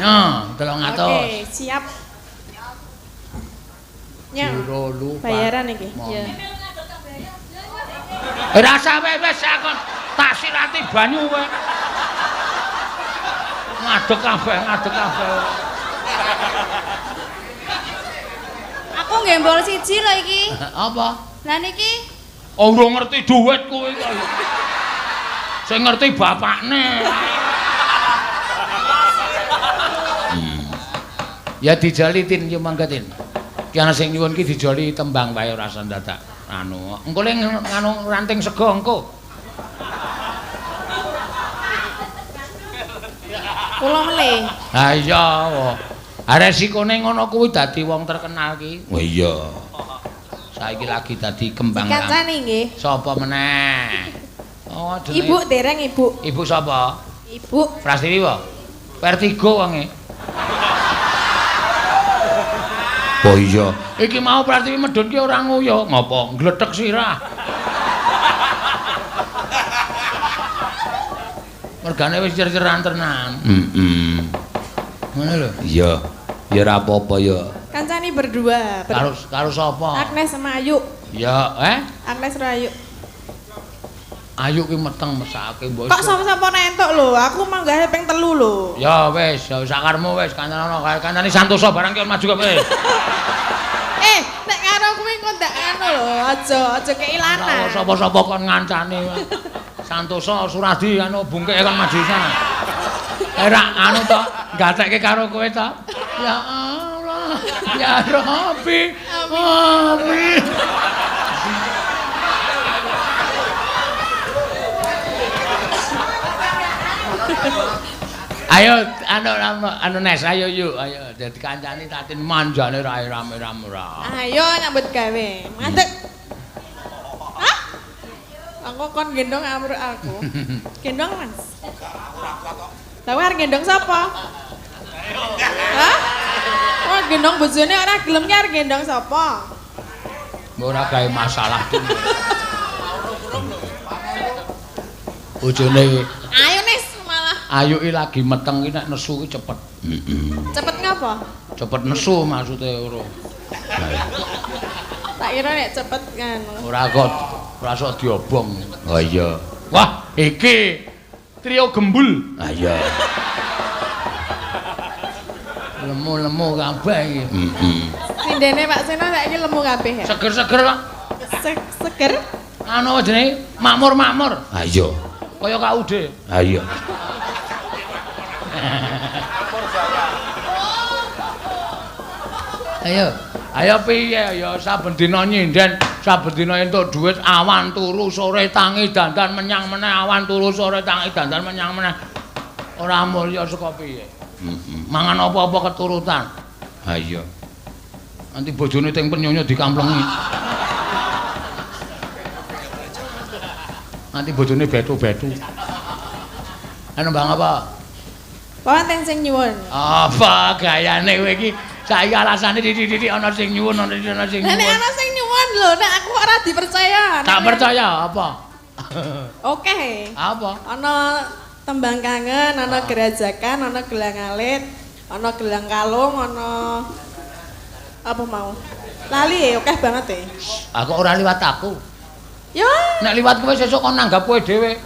Yo, 300. Oke, siap. Ya. Bayaran iki. Iya. Rasa wis aku tak sirati banyu kowe. Ngadeg kabeh, ngadeg kabeh. Aku ngembol siji lho iki. Apa? Lah niki? Ora ngerti duit kowe kok. Sing ngerti bapakne. Ya dijali Tin, yo mangga Tin. Ki ana sing nyuwun ki dijoli tembang wae ora usah dadak anu. Engko le nganu ranting sega engko. Kula melih. Ha iya. Ha resikone ngono kuwi dadi wong terkenal ki. Oh iya. Saiki lagi dadi kembang. Kancane nggih. Sapa meneh? Oh, jenenge Ibu dereng Ibu. Ibu sapa? Ibu Prastiwi wae. Vertigo wonge. Oh iya. Iki mau Prastiwi medhun ki ora nguyu. Ngopo? Glethek sirah. Mergane wis cer-ceran tenan. Heeh. Ngono lho. Iya. Ya ora apa-apa ya. Kancane berdua. Karo sapa? Agnes sama Ayu. Ya, eh? Agnes karo Ayu. Ayu ki meteng mesake mbok. Kok sapa-sapa entuk lho, aku manggahe ping 3 lho. Ya wis, ya sakarmu wis kancane kancane Santoso barang ki maju kowe. Eh, nek karo kuwi kok ndak anu lho, aja keilanan. Sapa-sapa kon ngancane. Santoso Suradi anu bungkeke kon maju sana. Ora anu to, gatekke karo kowe to. Ya Allah, ya Rabbi. Amin. Ayo anu Nes, ayo yuk, ayo dadi kancane Tatin manjane ra rame-rame ora. Ayo nyambut gawe. Ngadeg. Hah? Aku kon gendong amruk aku. Gendong Mas. Lah arep gendong sapa? Hah? Oh gendong bojone ora gelem ki arep gendong sapa? Ora gawe masalah. Bojone. Ayo Nes malah. Ayu ki lagi meteng ki nek nesu ki cepet. Heeh. Cepet ngapa? Cepet nesu maksude ora. Tak kira nek cepet ngono. Ora kok ora sok diobong. Oh iya. Wah, iki trio gembul. Ah iya. Lemu-lemu kabeh iki. Heeh. Sindene Pak Seno saiki lemu kabeh ya. Seger-seger kok. Seger? Anu jenenge makmur-makmur. Ah iya. Kaya KUD. Ah iya. Ayo, ayo piye ya saben dina nyinden, saben dina entuk dhuwit awan turu sore tangi dandan menyang meneh awan turu sore tangi dandan menyang meneh. Ora mulya saka piye? Heeh. Mangan apa-apa keturutan. Ha iya. Nanti bojone teng penyonyo dikamplengi. Nanti bojone betu-betu. Anu Bang apa? Wonten sing nyuwun. Apa gayane kowe iki? Saiki alasane titik-titik ana sing nyuwun, ana sing nyuwun. Nek ana sing nyuwun lho, nek aku kok ora dipercaya. Tak percaya apa? Oke. Apa? Ana tembang kangen, ana gerajakan, ana gelang alit, ana gelang kalung, ana apa mau? Lali ya, akeh banget e. Aku ora liwat aku. Ya. Nek liwat kowe sesuk kon nanggap kowe dhewe.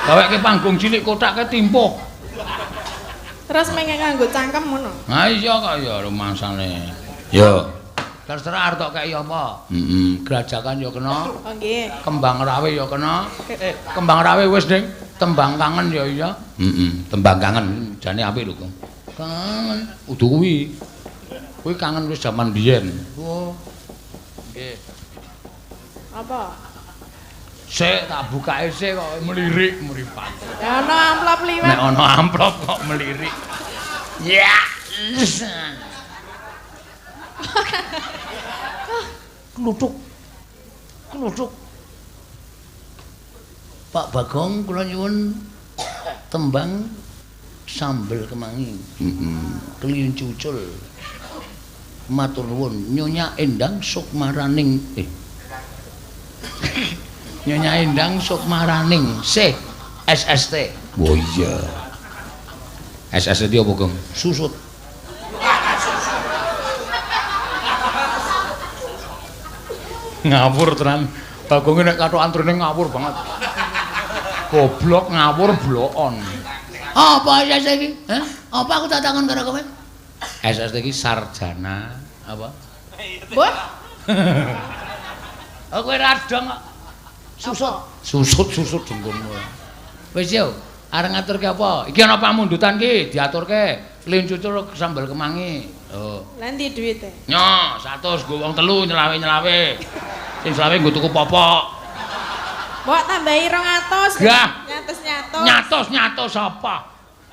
Gaweke panggung cilik kotake timpuh. Terus mengke nganggo cangkem ngono. Ha iya kok ya rumangsane. Ya. Terserah arep tok kei apa? Heeh, gerajakan ya kena. Oh nggih. Kembang rawe ya kena. Kembang rawe wis, Ding. Tembang kangen ya iya. Heeh, tembang kangen jane apik lho, Kang. Kangen udu kuwi. Kuwi kangen wis jaman biyen. Oh. Nggih. Apa? Sik tak bukake sik kok melirik mripat. Ya ana amplop liwat. Nek ana amplop kok melirik. Ya. Kluthuk. Kluthuk. Pak Bagong kula nyuwun tembang sambel kemangi. Heeh. Kliyun cucul. Matur nuwun Nyonya Endang Sukmaraning. Nyonya Endang Sukmaraning C SST. Oh iya. SST apa, Gong? Susut. Ngawur tenan. Bagonge nek kathok antrene ngawur banget. Goblok ngawur blokon. Apa SST iki? Hah? Apa aku tak takon karo kowe? SST iki sarjana apa? Mbah. Oh kowe ra dong kok. Susut, susut susut dengkulmu. Wis yo, arep ngaturke apa? Iki ana pamundutan ki, diaturke. Kelinci ucul sambel kemangi. Oh. Lah ndi duwite? Nyo, 100 nggo wong telu nyelawe-nyelawe. Sing selawe nggo tuku popok. Mbok tambahi 200. Gah. Nyatus-nyatus. Nyatus-nyatus apa?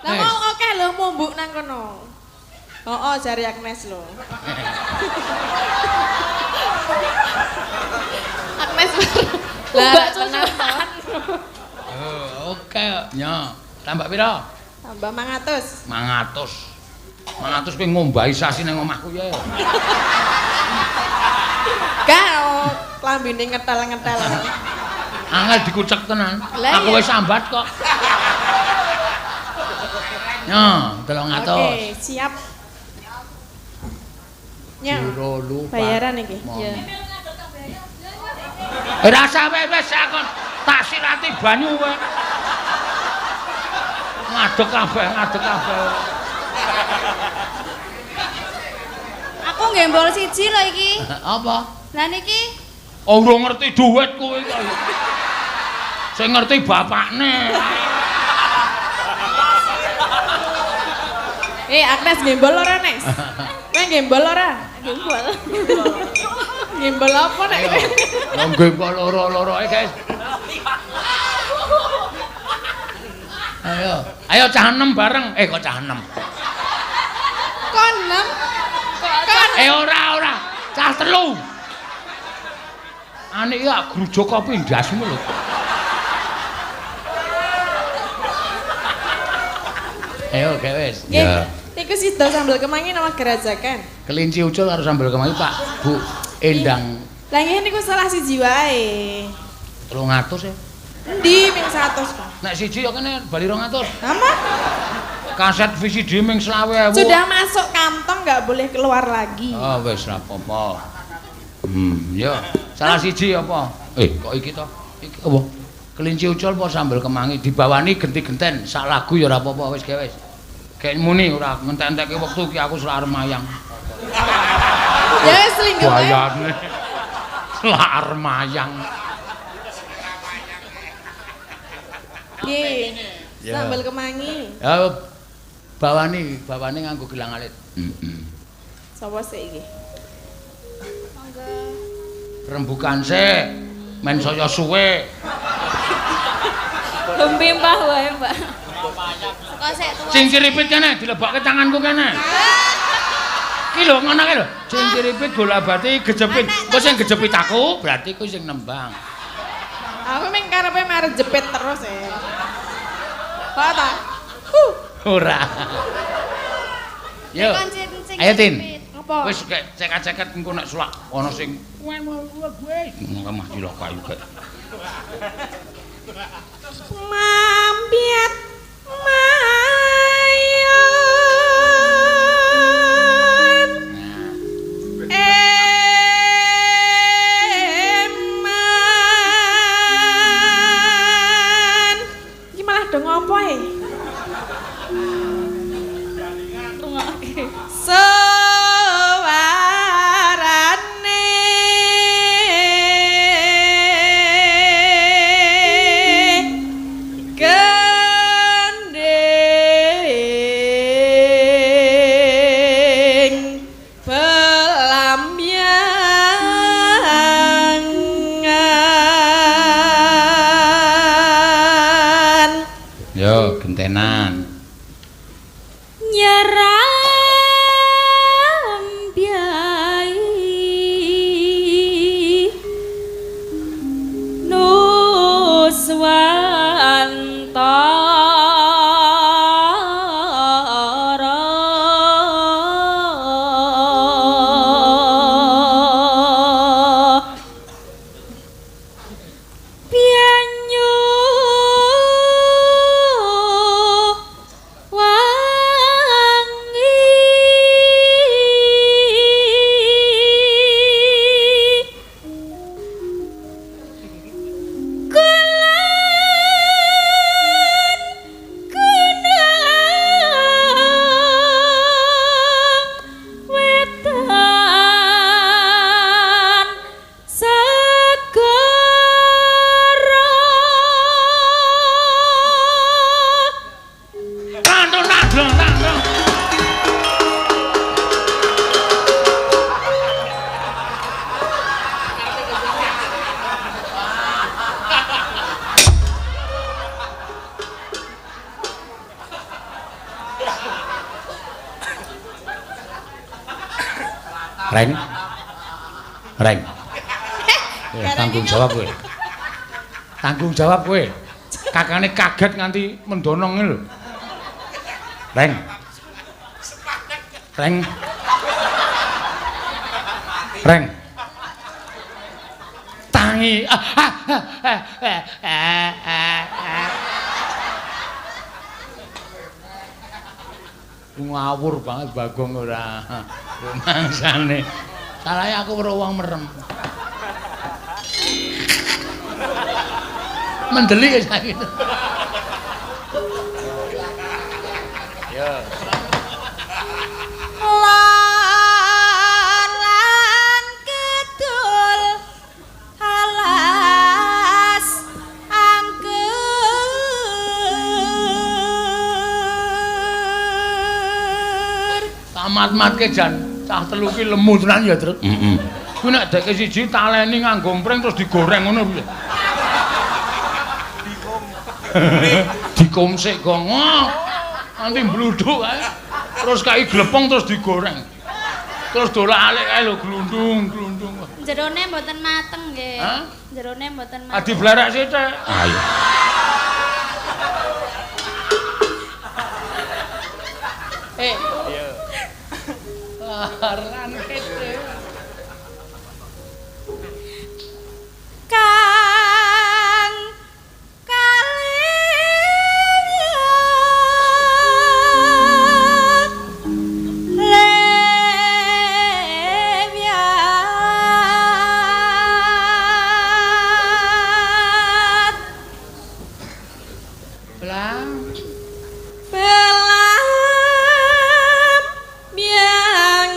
Lah mau akeh lho mumbuk nang kono. Heeh, jare Agnes lho. Agnes lah tenang to. Oh, oke. Nyo, tambah pira? Tambah 500. 500. 500 kowe ngombahi sasi nang omahku ya. Gak klambine ngetel-ngetel. Angel dikucek tenan. Aku wis sambat kok. Nyo, 300. Oke, siap. Nyo. Bayaran iki. Iya. Rasa wis aku tak sirati banyu kowe. Ngadeg kabeh, ngadeg kabeh. Aku nggembol siji lho iki. Apa? Lah niki? Ora ngerti duit kowe kok. Sing ngerti bapakne. Agnes gembol ora, Nes? Kowe gembol ora? Gembol. Gembol apa nek kowe? Wong gembol loro-loro ae, guys. Ayo, ayo cah 6 bareng. Eh kok cah 6? Kok 6? Kok eh ora ora, cah 3. Anik iki grujuk kopi ndasmu lho. Ayo wis. Ya. Niku sida sambel kemangi nama gerajakan. Kelinci ucul karo sambel kemangi Pak Bu Endang. Lah nggih niku salah siji wae. 300 ya. Endi ming 100 kok. Nek siji ya kene bali 200. Apa? Kaset VCD ming 20.000. Sudah masuk kantong nggak boleh keluar lagi. Oh wis ra apa-apa. Ya. Salah siji apa? Kok iki to? Iki apa? Kelinci ucul apa sambel kemangi dibawani genti-genten sak lagu ya ora apa-apa wis ge wis. Gek muni ora ngentek-entekke wektu iki aku selak arep mayang. Ya wis lingguh wae. Bayane. Selak arep mayang. Nggih. Sambel kemangi. Ya bawani, bawani nganggo gelang alit. Heeh. Sapa sik iki? Monggo. Rembukan sik. Men saya suwe. Gempimpah wae, Mbak. Sing ciripit kene dilebokke tanganku kene. Ki lho ngono kae lho. Sing ciripit golabati gejepit. Kok sing gejepit aku berarti kuwi sing nembang. Aku meng karepe marep jepit terus e. Kok ta? Ora. Yo. Ayo Tin. Apa? Wis ceket-ceket engko nek sulak ana sing kowe mah cilaka juga. Mampiat mayon eman. Iki malah do ngopo e? Rungokake. Suwarane gending pelamyangan. Yo gentenan. Nyeram biai nuswantara banyu Tang tang tang. Reng. Reng. Tanggung jawab kowe. Tanggung jawab kowe. Kakane kaget nganti mendonong lho. Reng. Reng. Reng. Tangi. Ngawur banget Bagong ora. Mangsane. Salahe aku weruh wong merem. Mendeli saiki. Ya. Lor lan kidul alas angker. Tamat-matke jan cah telu ki lemu tenan ya, Truk. Heeh. Kuwi nek deke siji taleni nganggo mpreng terus digoreng ngono piye? Dikomsik gong. Nanti mbluduk kae. Terus kai glepong terus digoreng. Terus dolak-alik kae lho glundung-glundung. Jerone mboten mateng nggih. Jerone mboten mateng. Adi blerek sithik. Ayo. Eh. Iya. Laran kete. Kang kalem lemyat belam belam biangan.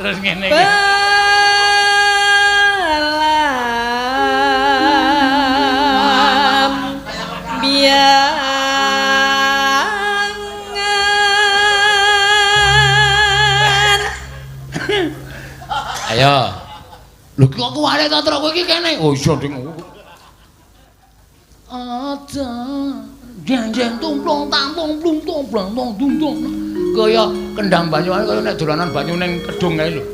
Terus ngene iki. Belam biangan. Ayo. Lho kok kuwale ta Truk kowe iki kene? Oh iya ding. Aja jeng-jeng tumplung tampung plung tumplung tung tung tung. Kaya kendang banyu kaya nek dolanan banyu ning kedung kae lho.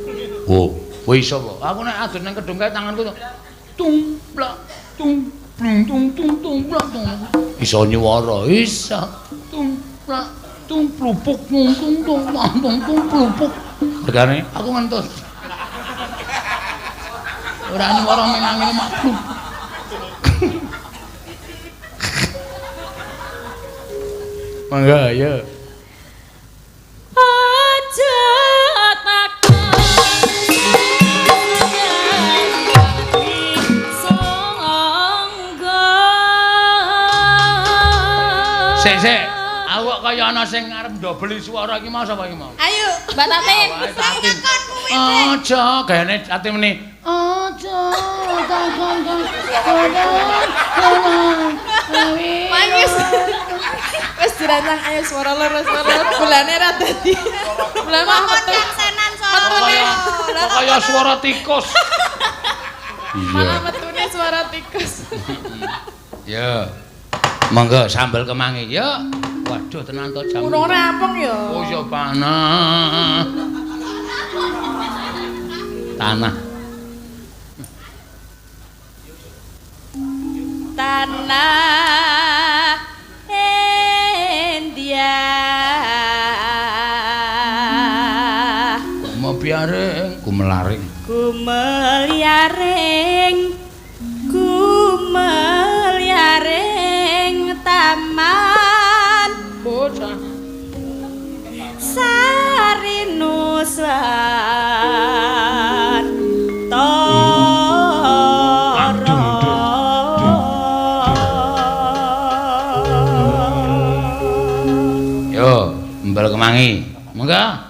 Oh, kowe iso apa? Aku nek adon ning kedung kae tanganku tumplak tung plung tung tung tumplak tung. Iso nyuwara, iso tumplak tung plupuk tung tung tung tung tung plupuk. Regane aku ngentut. Ora nyuwara menangene mak plupuk. Mangga ya. Aja takon sangga. Sik sik, aku kok kaya ana sing arep ndobeli swara iki mau sapa iki mau? Ayo, Mbak Tatin. Tatin. Aja gayane Tatin meni. Aja takon kang. Mangis. Wis dirancang ayo swara loro swara bulane ra dadi. Bulan mah Kok kaksenan swara. Kaya suara tikus. Malah metune suara tikus. Ya. Monggo sambel kemangi ya. Waduh tenan to jam. Urung rampung ya. Oh ya panah. Tanah. Tanah India. Kumebiaring, kumelaring. Kumeliaring, kumeliaring taman bocah Sarinuswan Toro. Yo, mbal kemangi. Monggo.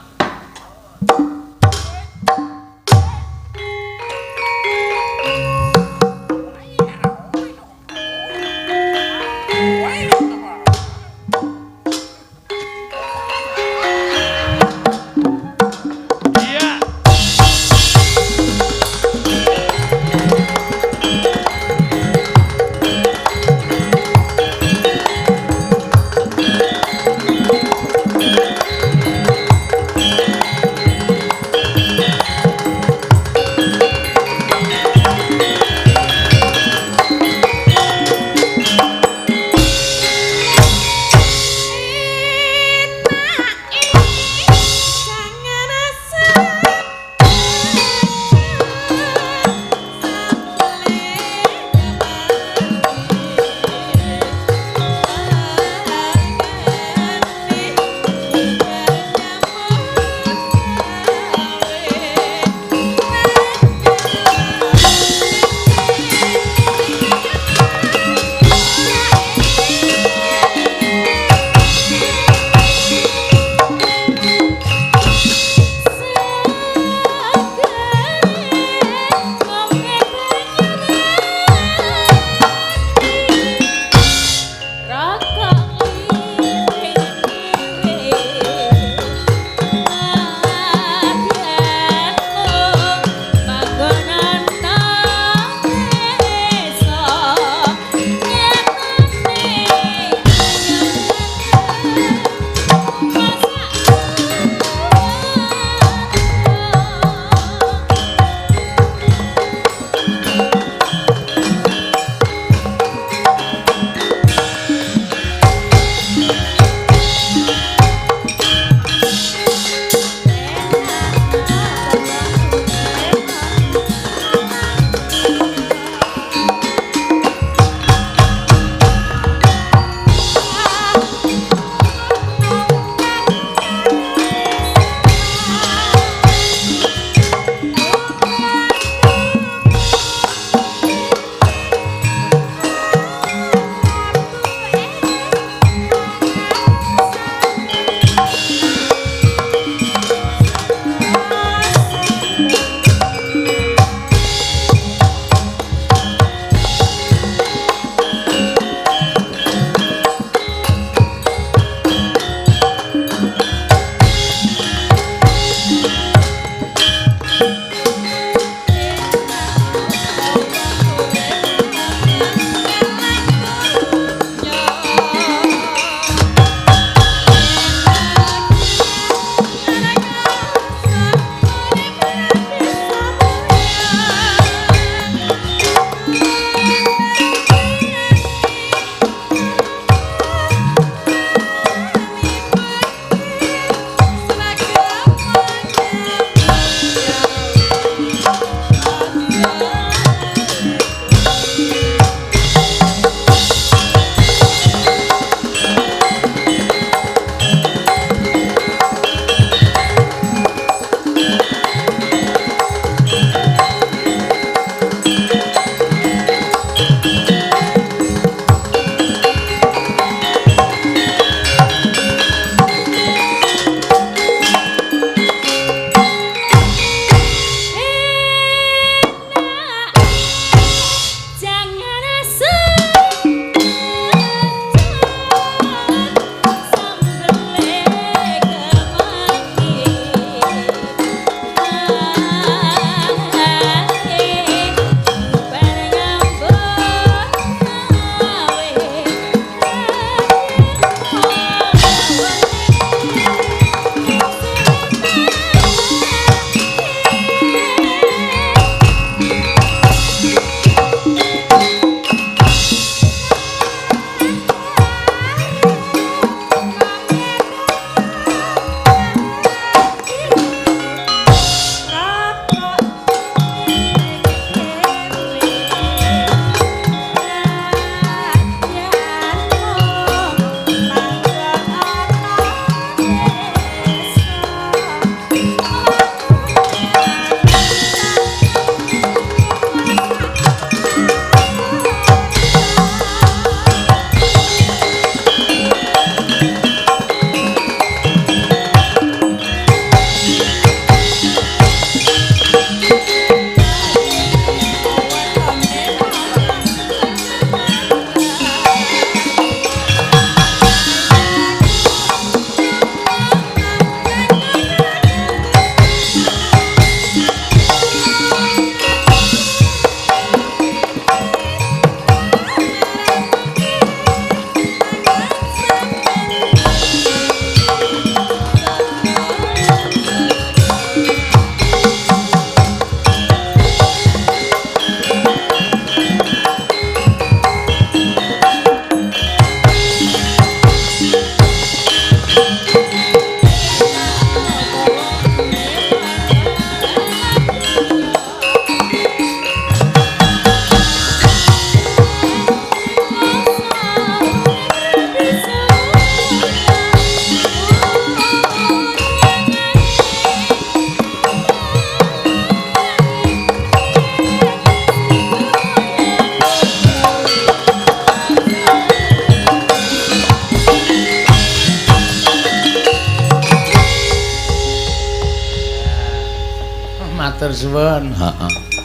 Matur suwun. Heeh.